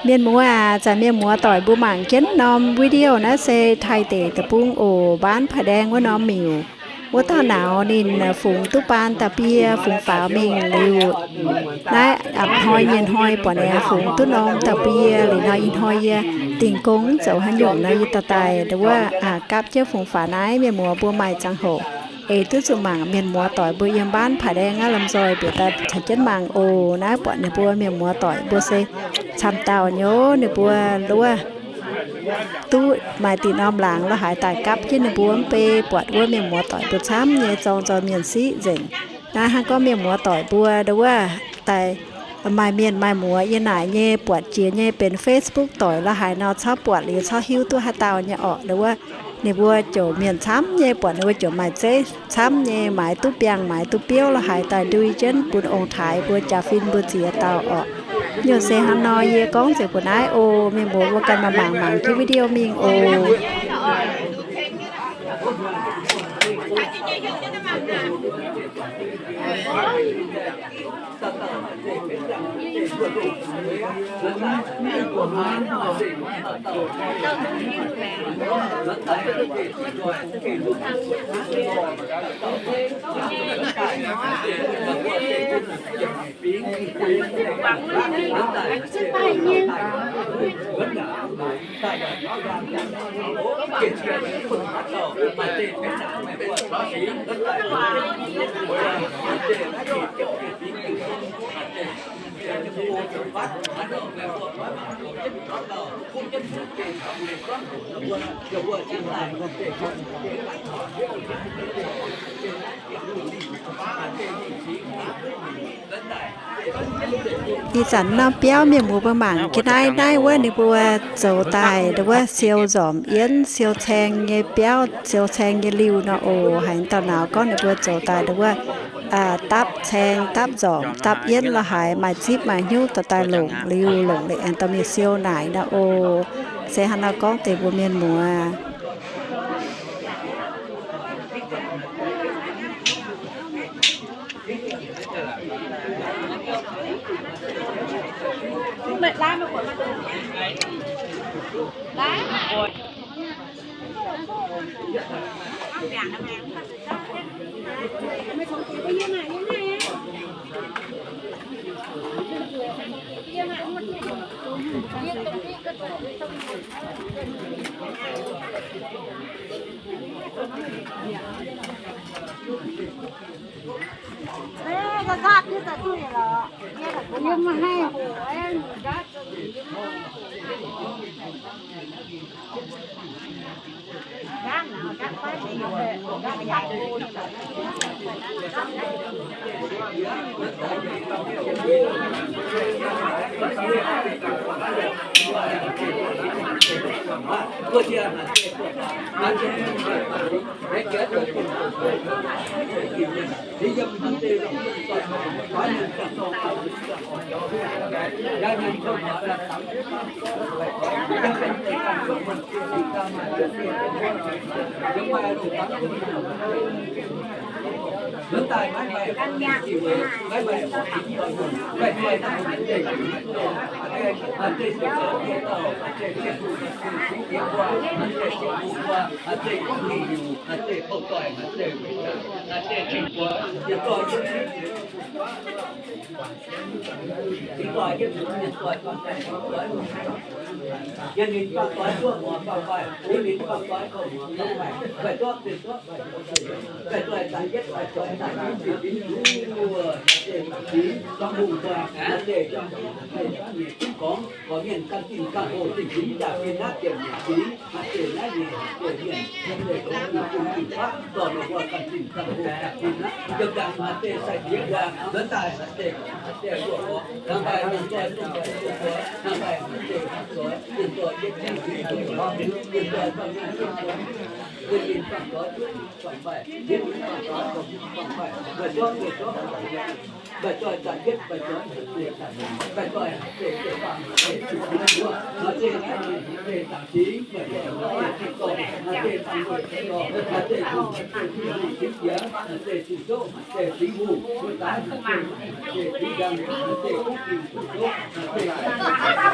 Mienh muoz aac, zanc mienh muoz doic mbuo mangc jienv norm video naaiv se Taiv deic-bung oc, mbaanv Paa Ndaeng wuov norm miuc. Wuov dauh nauz ninh fungx duqv baan da'bie fungx faaux mingh liuz, naaiv a'hnoi nyei hnoi buatc ninh fungx duqv norm da'bie liuz nor, ih hnoi yie dingh gong zoux haaix nyungc nor, yie daaih daaih wuov gapv jienv fungx faaux naaiv. Mienh muoz mbuo maaih ziangh hoc eix duqv zuqc mangc mienh muoz doic mbuo yiem mbaanv Paa Ndaeng aqv, lomh nzoih bieqc daaih caux jienv mangc oc. Naaiv buatc ninh mbuo mienh muoz doic mbuo se camv dauh nyei, ninh mbuo wuov duqv maaih dinh norm laangz la'haaix daaih gapv jienv ninh mbuo mv bei, buatc wuov mienh muoz doic mbuo camv nyei, zorng nzoih mienh siqv nzengc. Naaiv hnangv gorngv mienh muoz doic mbuo wuov daaih maaih mienh maaih muoz yiem naaic nyei buatc jiex nyei benx Facebook doic la'haaix nor, corc buatc liuz corc hiuv duqv haaix dauh nyei orqc. Wuov ninh mbuo ziouc mienh camv nyei, buatc ninh mbuo ziouc maaih zeiv camv nyei, maaiz duqv biangh maaiz duqv biouv la'haaix daaih ndui jienv bun ong-taaix mbuo jaa-fin mbuo ziex dauh orqc. Nyungc se hnangv nor, yie gorngv nzengc mbuo naaiv oc. Mienh muoz mbuo ganh mangc mangc jienv video mingh oc. Ih zanc norm biauv mienh muoz mbuo mangc jienv naaiv, naaiv wuov ninh mbuo zoux daaih wuov siou nzormc yienv, siou caeng nyei biauv, siou caeng nyei liuh nor oc. Haaix dauh nauz gorngv ninh mbuo zoux daaih wuov dapv caeng, dapv nzormc, dapv yienv la'haaix, maaih zipv maaih hnyouv dorh daaih longc liuh, longc liuz aengx dorh mingh siou naaic nor oc. Se hnangv nor gorngv deix mbuo mienh muoz.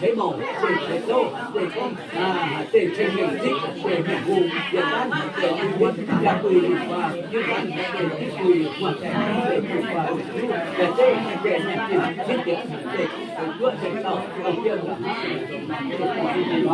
ceix mouc, haaix zeiz ceix zouv, haaix zeiz gorngv, haaix zeiz ceng mengh zipv, haaix zeiz mengh hungh, yietc zanc haaix zeiz mingh wuonv, yaac buih lingh guaa, yietc zanc haaix zeiz zipv buih, muoz-zaengc haaix zeiz buih guaa, haaix zeiz haaix zeiz mingh zipv, zipv jiex haaix zeiz, zuoqv zeiv dauh, dauh jiem, zipv jiex haaix zeiz,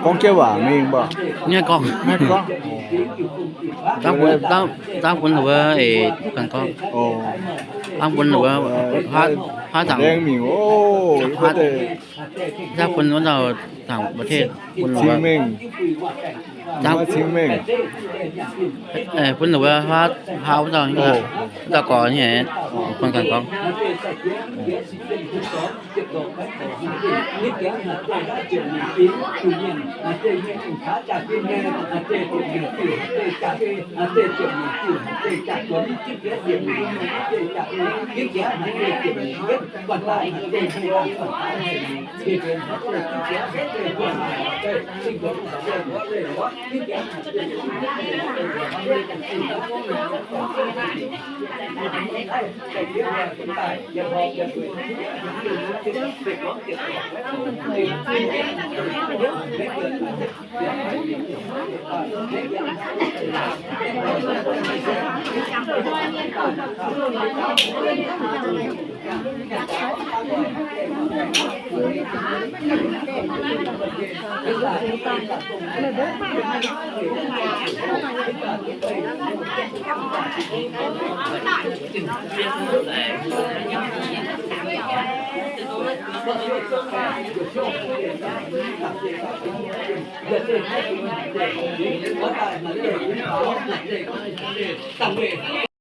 Gorngv jienv waac mingh mbuo. Nyei gorngv. Nyei gorngv. Dangv bun, dangv, dangv bun wuov, eix, ganh gorngv. Dangv bun wuov, พระ ต่าง แสดง mingh, o, พระ dangv bun wuov dauh ต่างประเทศ, bun wuov, dangv, bun wuov พระ wuov dauh, wuov dauh gorx nyei, bun ganh gorngv.